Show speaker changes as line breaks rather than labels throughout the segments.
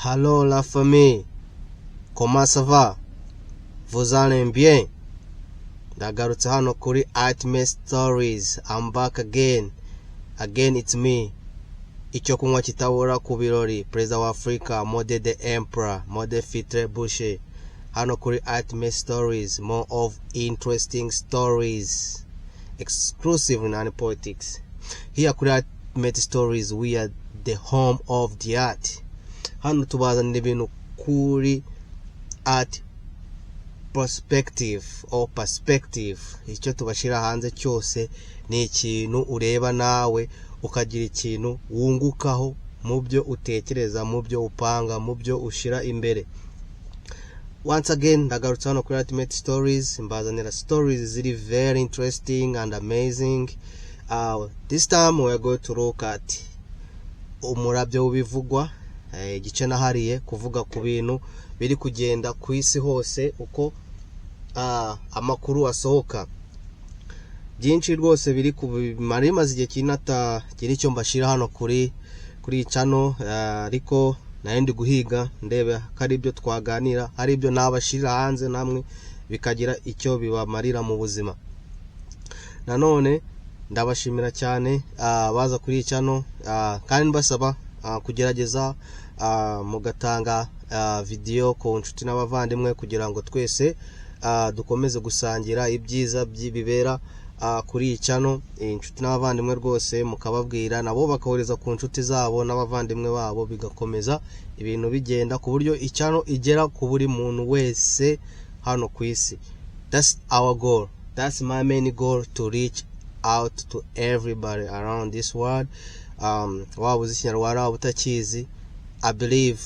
Hello la famille, comment ça va? Vous allez bien? Ndagarutse hano kuri Ultimate Stories. I'm back again. Again it's me. Icyo kunywa kitabura ku birori, Perezida wa Afurika, Mode the Emperor, Mode Fitre Bushe. Hano kuri Ultimate Stories, more of interesting stories. Exclusive in politics. Here kuri Ultimate Stories, we are the home of the art. Hano tubazanira ibintu kuri art perspective or perspective. Icyo tubashyira hanze cyose ni ikintu ureba nawe ukagira ikintu wungukaho mu byo utekereza, mu byo upanga, mu byo ushyira imbere. Once again, ndagarutse hano kuri Ultimate Stories, mbazanira stories ziri very interesting and amazing. This time we are going to look at umurabyo w'ibivugwa, igice nahariye kuvuga ku bintu biri kugenda ku isi hose, uko amakuru asohoka, byinshi rwose biri ku mari maze igihe kinini atagira icyo mbashyira hano kuri iyi channel, ariko nari ndi guhiga ndebe ko ari ibyo twaganira, hari ibyo nabashyirira hanze namwe bikagira icyo bibamarira mu buzima. Nanone ndabashimira cyane baza kuri iyi channel, kandi mbasaba kugerageza mugatanga video ku nshuti n'abavandimwe kugira ngo twese dukomeze gusangira ibyiza bibera kuri iyi channel. Inshuti n'abavandimwe rwose mukababwira, nabo bakohereza ku nshuti zabo n'abavandimwe babo, bigakomeza ibintu bigenda ku buryo ichannel igera ku buri muntu wese hano ku isi. That's our goal, that's my main goal, to reach out to everybody around this world. Waba uzi Ikinyarwanda, waba utakizi, I believe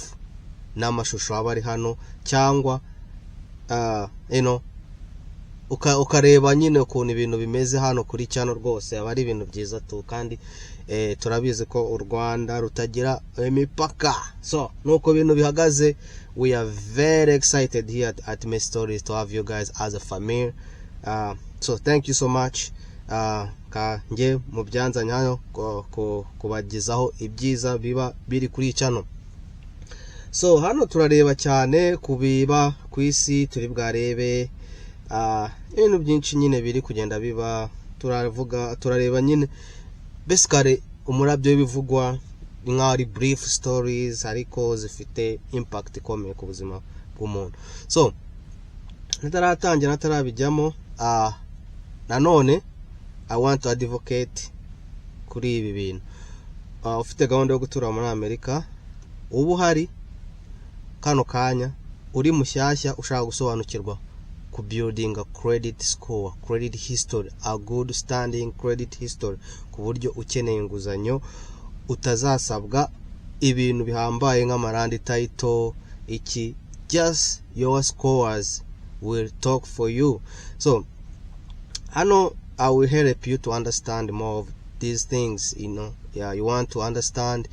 n'amashusho aba ari hano, cyangwa ukareba nyine ukuntu ibintu bimeze hano kuri channel. Rwose aba ari ibintu byiza tu, kandi turabizi ko u Rwanda rutagira imipaka. So nuko ibintu bihagaze. We are very excited here at Ultimate Stories to have you guys as a family. So thank you so much. Ka njye mu byanzanye hano kubagezaho ibyiza biba biri kuri iyi channel. So hano turareba cyane ku biba ku isi, turi bwarebe ibintu byinshi nyine biri kugenda biba. Turavuga, turareba nyine basically umurabyo w'ibivugwa, ni nk'aho ari brief stories ariko zifite impact ikomeye ku buzima bw'umuntu. So ntitaratangira, ntarabijyamo, nanone I want to advocate kuri ibi bintu. Ufite gahunda yo gutura muri Amerika, uba uhari kano kanya, uri mushyashya, ushaka gusobanukirwa ku building a credit score, credit history, a good standing credit history, ku buryo ukeneye inguzanyo utazasabwa ibintu bihambaye nk'amaland title iki, just your scores will talk for you. So hano I will help you to understand more of these things. Yeah, you want to understand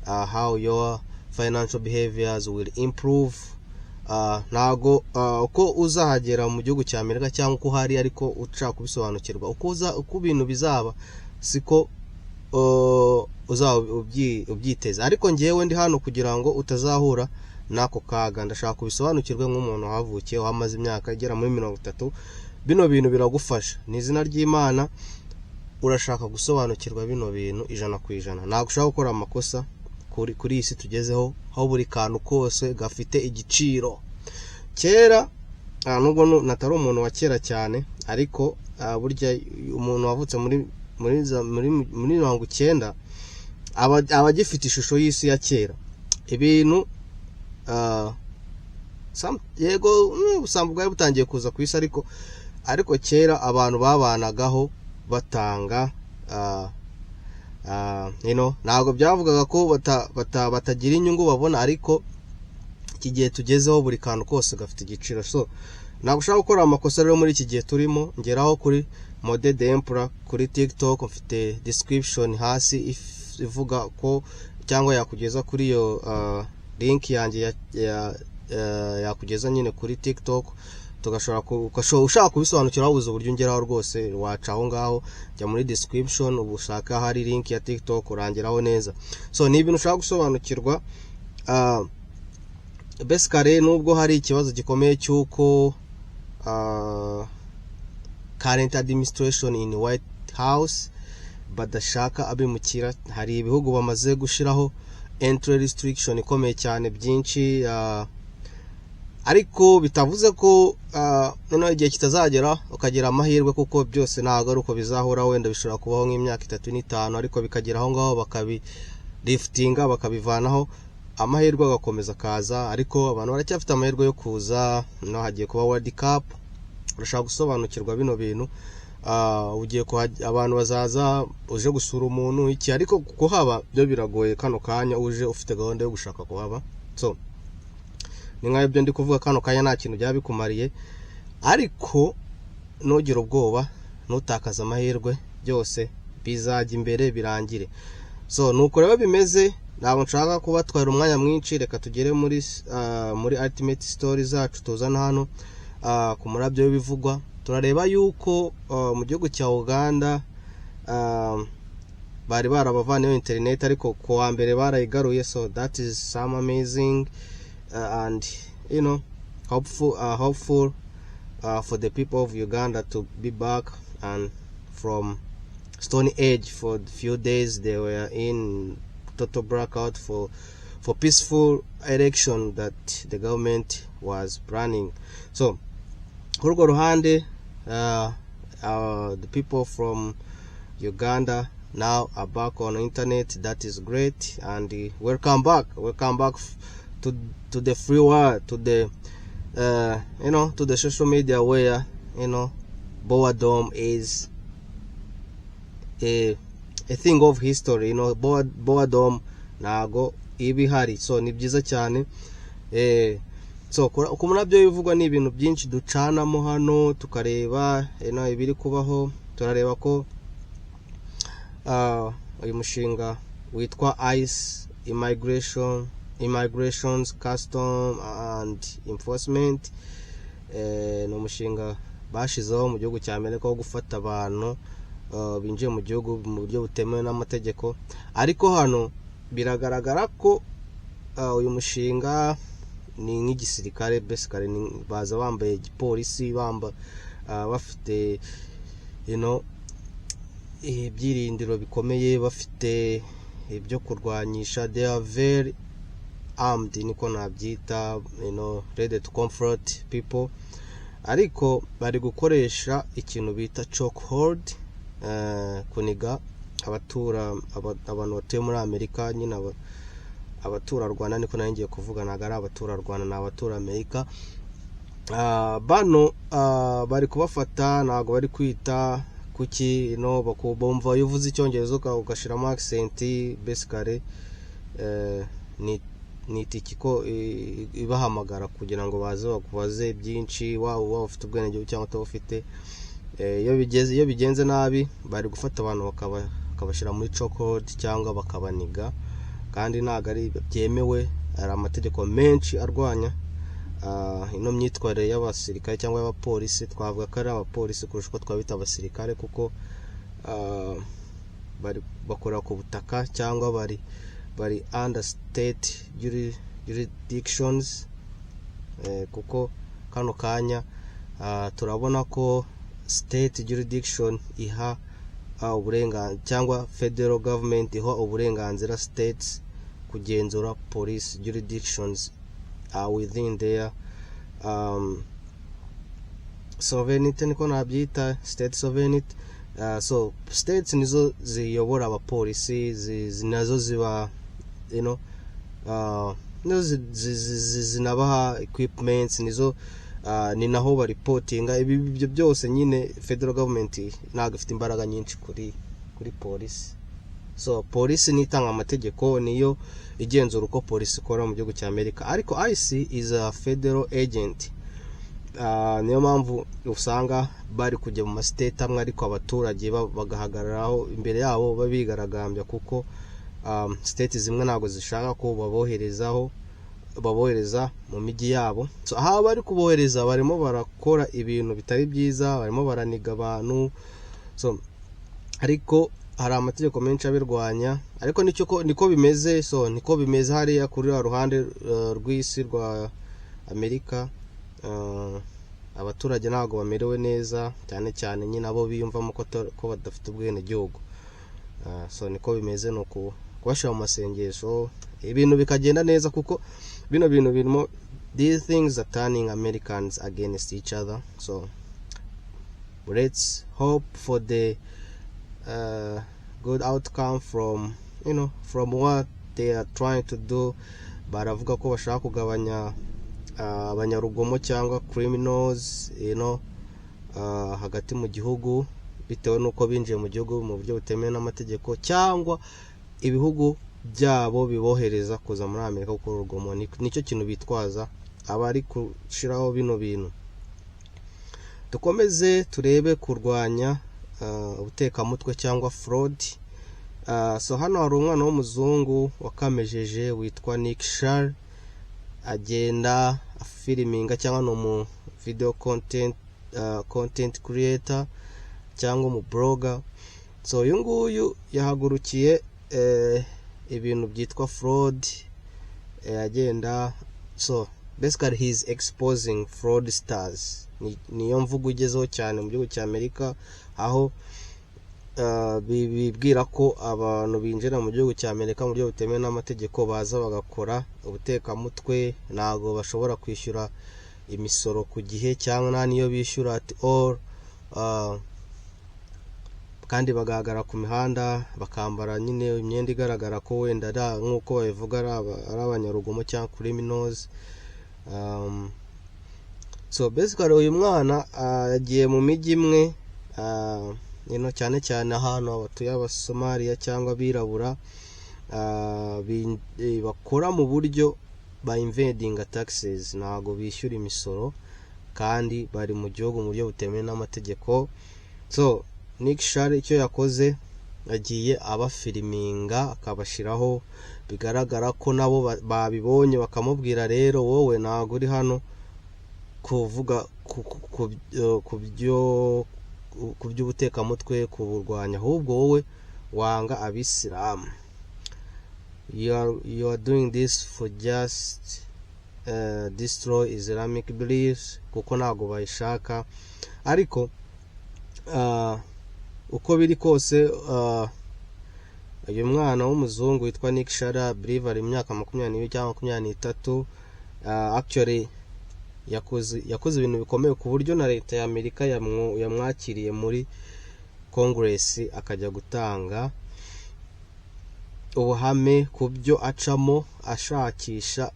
how your financial behaviors will improve. Ntago uko uzahagera mu gihugu cya Amerika cyangwa uko uhari ariko ushaka kubisobanukirwa, uko uza, uko ibintu bizaba siko uzaba ubyiteze. Ariko ngewe ndi hano kugira ngo utazahura n'ako kaga. Ndashaka kubisobanukirwe nk'umuntu wahavukiye, wamaze imyaka igera muri 30. Bino bintu biragufasha, ni izina ry'Imana. Urashaka gusobanukirwa bino bintu 100%, ntabwo ushaka gukora amakosa kuri iyi si tugezeho, aho buri kantu kose gafite igiciro. Kera, nubwo natari umuntu wa kera cyane, ariko burya umuntu wavutse muri 90 aba agifite ishusho y'isi ya kera. Ibintu yego, ubusambo bwari butangiye kuza ku isi, ariko kera abantu babanagaho batanga. Ntabwo byavugaga ko batagira inyungu babona, ariko iki gihe tugezeho buri kantu kose gafite igiciro. So ntabwo ushobora gukora amakosa rero muri iki gihe turimo. Ngeraho kuri Mode the Emperor kuri TikTok, mfite description hasi ivuga ko cyangwa yakugeza kuri iyo link yanjye yakugeza nyine kuri TikTok, tugashobora ushaka kubisobanukira, wabuze uburyo ungeraho, rwose waca aho ngaho. Jya muri description ubu ushaka ahari link ya TikTok, urangeraho neza. So ni ibintu ushaka gusobanukirwa. Basically, nubwo hari ikibazo gikomeye cy'uko current administration in White House badashaka abimukira, hari ibihugu bamaze gushyiraho entry restriction ikomeye cyane byinshi, ariko bitavuze ko noneho igihe kitazagera ukagira amahirwe, kuko byose ntabwo ari uko bizahora. Wenda bishobora kubaho nk'imyaka 3 n'5, ariko bikagera aho ngaho bakabiliftinga, bakabivanaho, amahirwe agakomeza akaza. Ariko abantu baracyafite amahirwe yo kuza. No hagiye kuba World Cup, urashaka gusobanukirwa bino bintu, ugiye abantu bazaza, uje gusura umuntu iki, ariko kuhaba byo biragoye kano kanya uje ufite gahunda yo gushaka kuhaba. So ni nkaho ibyo ndi kuvuga kano kanya nta kintu byaba bikumariye, ariko ntugire ubwoba, ntutakaze amahirwe, byose bizajya imbere birangire. So nuko rero bimeze. Ntabwo nshaka kubatwara umwanya mwinshi. Reka tugere muri ultimate story zacu tuzana hano ku Murabyo w'Ibivugwa. Turareba yuko mu gihugu cya Uganda bari barabavaniyeho internet, ariko ku wa mbere barayigaruye. So that is some amazing and hopeful for the people of Uganda to be back and from stone age. For the few days they were in total blackout for peaceful election that the government was planning. So kuri urwo ruhande, the people from Uganda now are back on internet. That is great, and welcome back, welcome back to the free world, to the you know to the social media where boredom is a thing of history. Boredom ntago iba ihari. So ni byiza cyane. So ku Murabyo bivugwa ni ibintu byinshi ducanamo hano, tukareba ibiri kubaho. Turareba ko uyu mushinga witwa ICE, Immigrations Custom and Enforcement, ni umushinga bashizeho mu gihugu cya Amerika wo gufata abantu binjiye mu gihugu mu buryo butemewe n'amategeko. Ariko hano biragaragara ko uyu mushinga ni nk'igisirikare. Basically baza bambaye igipolisi, bafite ibyirindiro bikomeye, bafite ibyo kurwanyisha. They are very armed, niko nabyita, ready to confront people. Ariko bari gukoresha ikintu bita chokehold, kuniga abantu batuye muri Amerika nyine, abaturarwanda niko nari ngiye kuvuga, ntabwo ari abaturarwanda, ni abatura Amerika. Bano bari kubafata, ntabwo bari kwita kuki no bumva iyo uvuze Icyongereza ugashyiramo accent. Basically ni itiki ko ibahamagara kugira ngo baze bakubaze byinshi, waba ufite ubwenegihugu cyangwa utabufite. Iyo bigenze nabi, bari gufata abantu bakabashyira muri chokehold cyangwa bakabaniga, kandi ntabwo ari byemewe. Hari amategeko menshi arwanya ino myitwarire y'abasirikare cyangwa y'abapolisi. Twavuga ko ari abapolisi kurusha uko twabita abasirikare, kuko bari bakorera ku butaka cyangwa bari under state jurisdictions, kuko kano kanya turabona ko state jurisdiction iha uburenganzira, cyangwa federal government iha uburenganzira states kugenzura police jurisdictions within their sovereignty, niko nabyita, state sovereignty. So states nizo ziyobora abapolisi, nazo ziba nizo zinabaha equipments, nizo ni naho bareportinga ibi. Ibyo byose nyine, federal government ntabwo ifite imbaraga nyinshi kuri polisi. So polisi ni itanga amategeko, niyo igenzura uko polisi ikora mu gihugu cya Amerika, ariko ICE is a federal agent. Niyo mpamvu usanga bari kujya mu mastate amwe, ariko abaturage bagahagararaho imbere yabo babigaragambya, kuko state zimwe ntabwo zishaka ko babohereza mu mijyi yabo. So, aho bari kubohereza barimo barakora ibintu bitari byiza, barimo baraniga abantu. So ariko Hari amategeko menshi abirwanya, ariko nicyo ko niko bimeze. So niko bimeze hariya kuri ruriya ruhande rw'isi rwa Amerika. Abaturage ntabwo bamerewe neza, cyane cyane nyine abo biyumvamo ko badafite ubwenegihugu. So niko bimeze, ni kubashyira mu masengesho, ibintu bikagenda neza, kuko bino bintu birimo, these things are turning Americans against each other. So let's hope for the good outcome from what they are trying to do. Baravuga ko bashaka kugabanya abanyarugomo cyangwa criminals hagati mu gihugu, bitewe n'uko binjiye mu gihugu mu buryo butemewe n'amategeko, cyangwa ibihugu byabo bibohereza kuza muri Amerika gukora urugomo. Nicyo kintu bitwaza abari gushyiraho bino bintu. Dukomeze turebe kurwanya ubutekamutwe cyangwa fraud. So hano hari umwana w'umuzungu wakamejeje witwa Nick Shirley, agenda afilminga, cyangwa ni umu video content creator cyangwa umu blogger. So uyu nguyu yahagurukiye ibintu byitwa fraud, agenda, so basically he is exposing fraudsters. Niyo mvugo igezeho cyane mu gihugu cya Amerika, aho bibwira ko abantu binjira mu gihugu cya Amerika mu buryo butemewe n'amategeko baza bagakora ubutekamutwe, ntabwo bashobora kwishyura imisoro ku gihe cyangwa nta n'iyo bishyura at all, kandi bagahagarara ku mihanda bakambara nyine imyenda igaragara ko wenda ari nk'uko babivuga ari abanyarugomo cyangwa criminals. So basically uyu mwana yagiye mu mijyi imwe, cyane cyane ahantu batuye Abasomaliya cyangwa abirabura, bakora mu buryo ba evadinga taxes, ntabwo bishyura imisoro kandi bari mu gihugu mu buryo butemewe n'amategeko. So Nick Shirley icyo yakoze, yagiye abafilminga akabashyiraho, bigaragara ko nabo babibonye, bakamubwira: "Rero wowe ntabwo uri hano kuvuga ku by'ubutekamutwe, kuburwanya, ahubwo wowe wanga abisilamu. You are doing this for just destroy Islamic beliefs," kuko ntabwo bayishaka. Ariko uko biri kose, uyu mwana w'umuzungu witwa Nick Shirley, believe ari imyaka 22 cyangwa 23, actually yakoze ibintu bikomeye ku buryo na leta ya Amerika yamwakiriye muri Congress, akajya gutanga ubuhame ku byo acamo ashakisha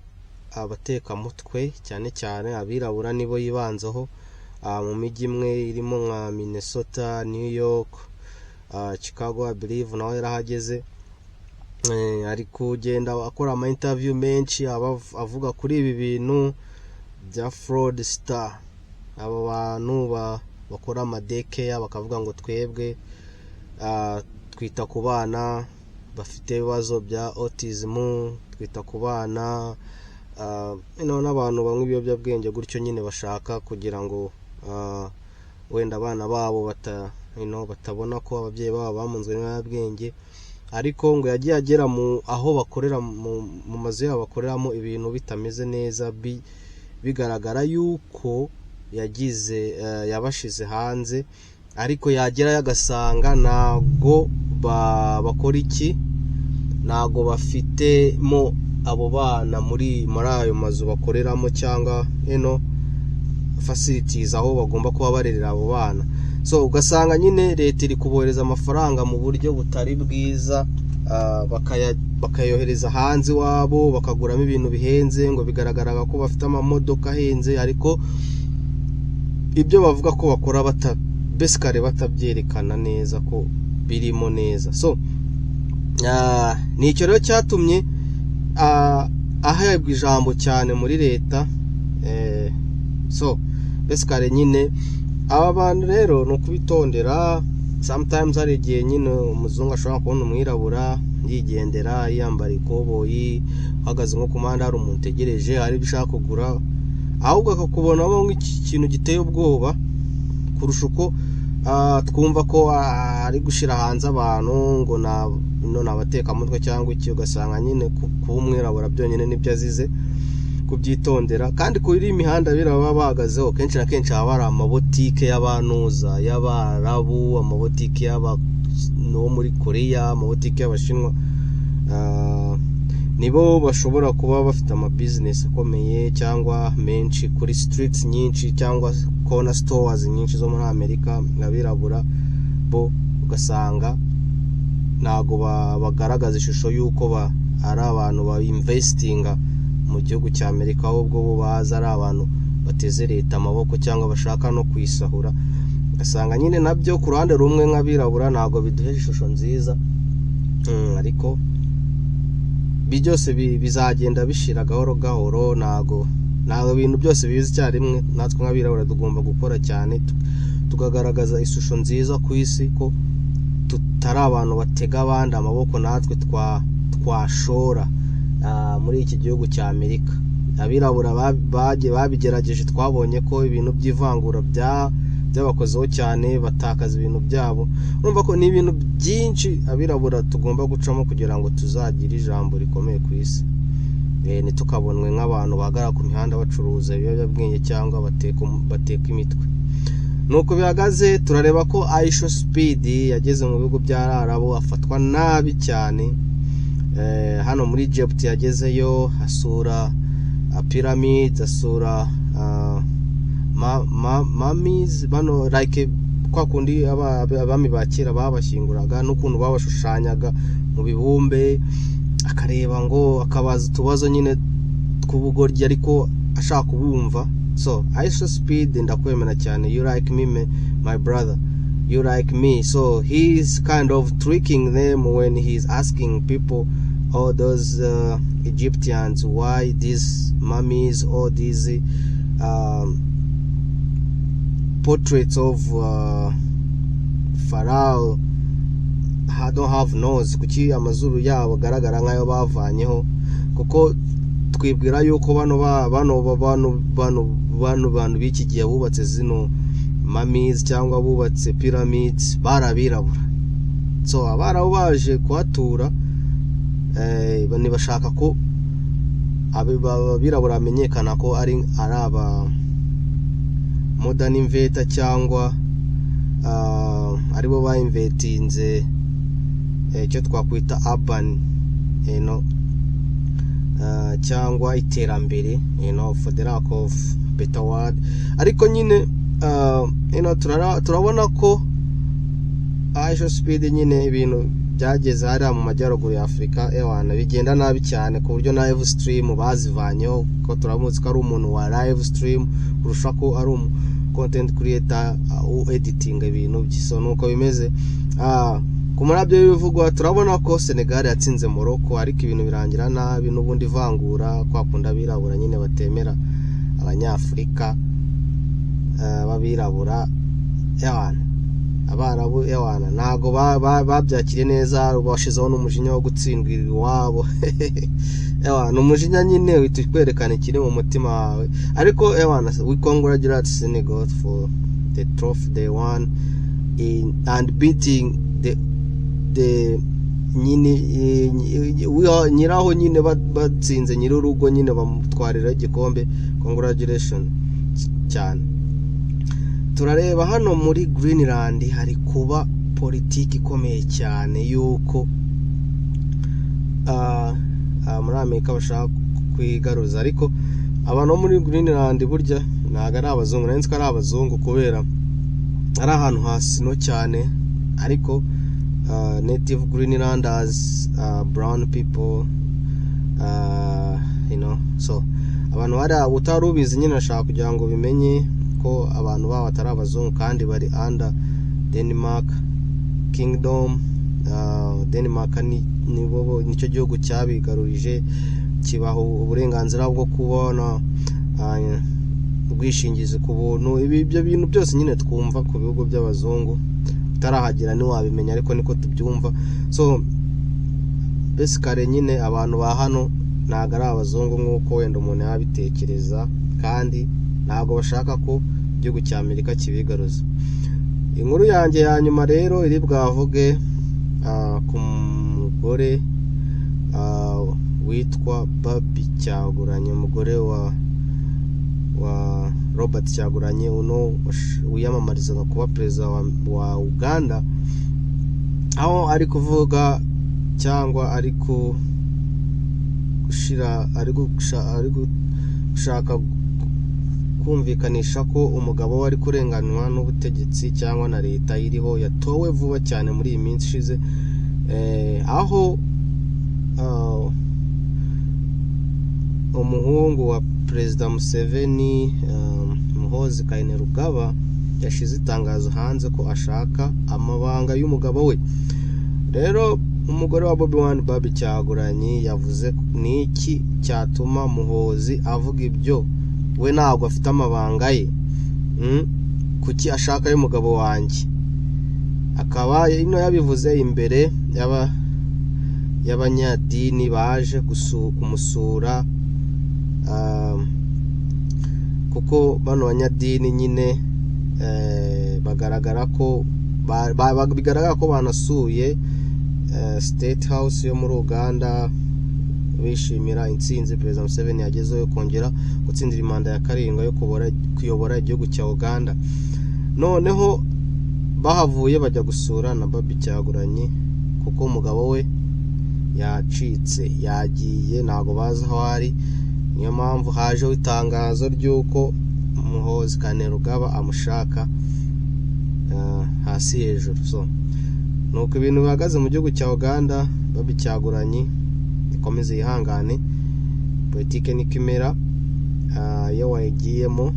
abatekamutwe, cyane cyane abirabura nibo yibanzeho, mu mijyi imwe irimo nka Minnesota, New York, Chicago, I believe nawe yarahageze. Ari kugenda akora ama interview menshi, avuga kuri ibi bintu bya fraudster, abo bantu bakora ama daycare bakavuga ngo twebwe twita ku bana bafite ibibazo bya autism, twita ku bana n'abantu banywa ibiyobyabwenge gutyo nyine, bashaka kugira ngo wenda abana babo batabona ko ababyeyi babo bamunzwe n'ibiyobyabwenge. Ariko ngo yagiye agera mu aho bakorera, mu mazu yabo bakoreramo, ibintu bitameze neza, bigaragara yuko yagize yabashize hanze, ariko yagerayo agasanga ntago bakora iki, ntago bafitemo abo bana muri ayo mazu bakoreramo cyangwa eno facilities aho bagomba kuba barerera abo bana. So ugasanga nyine leta iri kubohereza amafaranga mu buryo butari bwiza, bakayohereza hanze iwabo, bakaguramo ibintu bihenze, ngo bigaragara ko bafite amamodoka ahenze, ariko ibyo bavuga ko bakora basically batabyerekana neza ko birimo neza. So ni icyo rero cyatumye ahabwa ijambo cyane muri leta. So basically nyine aba bantu rero ni ukubitondera. Sometimes hari igihe nyine umuzungu ashobora kubona umwirabura yigendera, yiyambara ikoboyi, uhagaze nko ku muhanda, hari umuntu utegereje, hari ibyo ushaka kugura, ahubwo akakubonamo nk'ikintu giteye ubwoba kurusha uko Twumva ko ari gushyira hanze abantu ngo no ni abatekamutwe cyangwa iki, ugasanga nyine kuba umwirabura byonyine nibyo azize kubyitondera. Kandi kuri iyi mihanda abirabura baba bahagazeho, kenshi na kenshi haba hari amabotike y'abantuza y'Abarabu, amabotike y'aba no muri Koreya, amabotike y'Abashinwa. Nibo bashobora kuba bafite amabizinesi akomeye cyangwa menshi kuri streets nyinshi cyangwa corner stores nyinshi zo muri Amerika. Abirabura bo ugasanga ntabwo bagaragaza ishusho y'uko ari abantu ba investinga mu gihugu cya Amerika, ahubwo bo baza ari abantu bateze leta amaboko cyangwa bashaka no kuyisahura. Ugasanga nyine nabyo ku ruhande rumwe nk'abirabura ntabwo biduha ishusho nziza. Ariko ibi byose bizagenda bishira gahoro gahoro. Ntabwo ibintu byose biza icyarimwe. Natwe nk'abirabura tugomba gukora cyane, tukagaragaza ishusho nziza ku isi ko tutari abantu batega abandi amaboko, natwe twashora muri iki gihugu cya Amerika. Abirabura babigerageje, twabonye ko ibintu by'ivangura byabakozeho cyane, batakaza ibintu byabo. Urumva ko ni ibintu byinshi abirabura tugomba gucamo kugira ngo tuzagire ijambo rikomeye ku isi. Ntitukabonwe nk'abantu bahagarara ku mihanda bacuruza ibiyobyabwenge cyangwa bateka imitwe. Nuko bihagaze. Turareba ko IShowSpeed yageze mu bihugu by'Abarabu afatwa nabi cyane. Hano muri Egypt yagezeyo, asura pyramids, asura mummies bano, like kwa kundi abami ba kera babashyinguraga n'ukuntu babashushanyaga mu bibumbe, akareba ngo akabaza utubazo nyine tw'ubugoryi ariko ashaka kubumva. So IShowSpeed, ndakwemera cyane. You like me, my brother, you like me. So he's kind of tricking them when he's asking people, all those Egyptians, why these mummies or these portraits of Pharaoh don't have nose, kuki amazuru yabo agaragara nk'ayo bavanyeho? Kuko twibwira yuko bano bano bano bano bano bantu b'iki gihe bubatse zino mummies cyangwa bubatse pyramids barabirabura. So Abarabu baje kuhatura, ntibashaka ko abirabura bamenyekana ko ari aba modern inventor cyangwa aribo bayinventinze icyo twakwita urban cyangwa iterambere, for the lack of better word. Ariko nyine turabona ko IShowSpeed nyine ibintu byageze hariya mu majyaruguru ya Afurika, ewana, bigenda nabi cyane, ku buryo na live stream bazivanyeho, ko turamuzi ko ari umuntu wa live stream kurusha ko ari umu content creator editing ibintu bye. So nuko bimeze. Ku murabyo w'ibivugwa, turabona ko Senegal yatsinze Morocco, ariko ibintu birangira nabi n'ubundi, ivangura kwa kundi abirabura nyine batemera Abanyafurika b'abirabura. Ewana, Abarabu, ewana, ntabwo babyakiriye neza, bashizeho n'umujinya wo gutsindwa iwabo. Ewana, umujinya nyine uhita kwerekana ikiri mu mutima wawe. Ariko ewana, we congratulate Senegal for the trophy they won and beating the nyine nyiraho nyine, batsinze nyir'urugo nyine, bamutwarira igikombe. Congratulation cyane. Turareba hano muri Greenland hari kuba politiki ikomeye cyane y'uko muri Amerika bashaka kwigaruza. Ariko abantu bo muri Greenland burya ntabwo ari abazungu. Nari nzi ko ari abazungu kubera ari ahantu ha snow cyane, ariko native Greenlanders, brown people. So abantu bari utari ubizi nyine, ashaka kugira ngo bimenye ko abantu babo atari abazungu kandi bari under Denmark Kingdom. Denmark ni nicyo gihugu cyabigarurije, kibaha uburenganzira bwo kubona ubwishingizi ku buntu. Ibi ibyo bintu byose nyine twumva ku bihugu by'abazungu, utarahagera ntiwabimenya, ariko niko tubyumva. So basically nyine abantu ba hano ntabwo ari abazungu nk'uko wenda umuntu yabitekereza, kandi ntabwo bashaka ko igihugu cya Amerika kibigaruza. Inkuru yanjye ya nyuma rero iri bwavuge ku mugore witwa Barbie Kyagulanyi, umugore wa Robert Kyagulanyi, uno wiyamamarizaga kuba perezida wa Uganda, aho ari kuvuga cyangwa ari gushira ari gushaka kumvikanisha ko umugabo we ari kurenganywa n'ubutegetsi cyangwa na leta iriho yatowe vuba cyane muri iyi minsi ishize, aho umuhungu wa Perezida Museveni, Muhoozi Kainerugaba, yashize itangazo hanze ko ashaka amabanga y'umugabo we. Rero umugore wa Bobi Wine, Barbie Kyagulanyi, yavuze ni iki cyatuma Muhoozi avuga ibyo? We ntabwo afite amabanga ye. Kuki ashaka y'umugabo wanjye? Akaba ino yabivuze imbere y'abanyadini baje kumusura, kuko bano banyadini nyine bagaragara ko bigaragara ko banasuye State House yo muri Uganda, bishimira intsinzi Perezida Museveni yagezeho yo kongera gutsindira manda ya karindwi yo kuyobora igihugu cya Uganda. Noneho bahavuye bajya gusura na Barbie Kyagulanyi, kuko umugabo we yacitse, yagiye, ntabwo bazi aho ari. Niyo mpamvu hajeho itangazo ry'uko Muhoozi Kainerugaba amushaka hasi hejuru. So nuko ibintu bihagaze mu gihugu cya Uganda. Barbie Kyagulanyi ikomeze yihangane, politike niko imera. Iyo wayigiyemo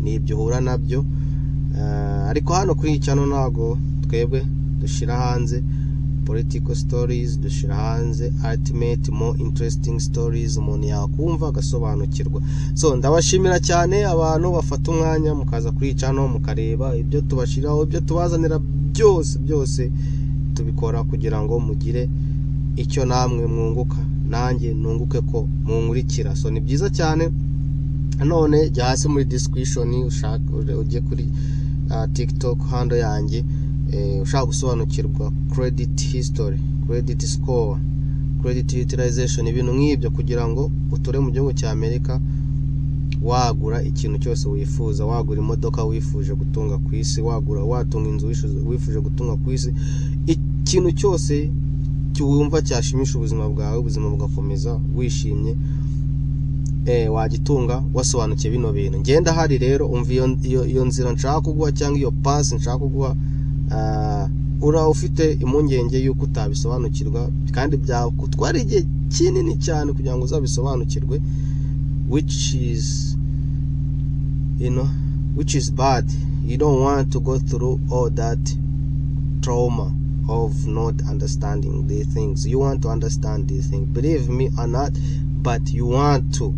ni ibyo uhura nabyo. Ariko hano kuri iyi channel ntabwo twebwe dushyira hanze political stories, dushyira hanze ultimate more interesting stories umuntu yakumva agasobanukirwa. So ndabashimira cyane abantu bafata umwanya mukaza kuri iyi channel, mukareba ibyo tubashyiraho, ibyo tubazanira byose. Byose tubikora kugira ngo mugire icyo namwe mwunguka, nanjye nunguke ko munkurikira. So ni byiza cyane. None jya hasi muri description, ushaka ujye kuri TikTok handle yanjye, ushaka gusobanukirwa credit history, credit score, credit utilization, ibintu nk'ibyo, kugira ngo uture mu gihugu cya Amerika wagura ikintu cyose wifuza, wagura imodoka wifuje gutunga ku isi, wagura, watunga inzu wifuje gutunga ku isi, ikintu cyose wumva cyashimisha ubuzima bwawe, ubuzima bugakomeza wishimye, wagitunga wasobanukiwe bino bintu. Ngenda hari rero, umva iyo nzira nshaka kuguha cyangwa iyo pasi nshaka kuguha, ura ufite impungenge y'uko utabisobanukirwa kandi byagutwara igihe kinini cyane kugira ngo uzabisobanukirwe, which is bad. You don't want to go through all that trauma of not understanding these things. You want to understand these things, believe me or not, but you want to.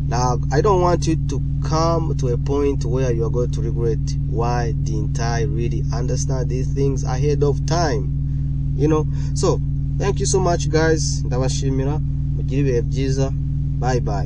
Now, I don't want you to come to a point where you are going to regret, "Why didn't I really understand these things ahead of time?" So thank you so much, guys. Ndabashimira, mugire ibihe byiza. Bye bye.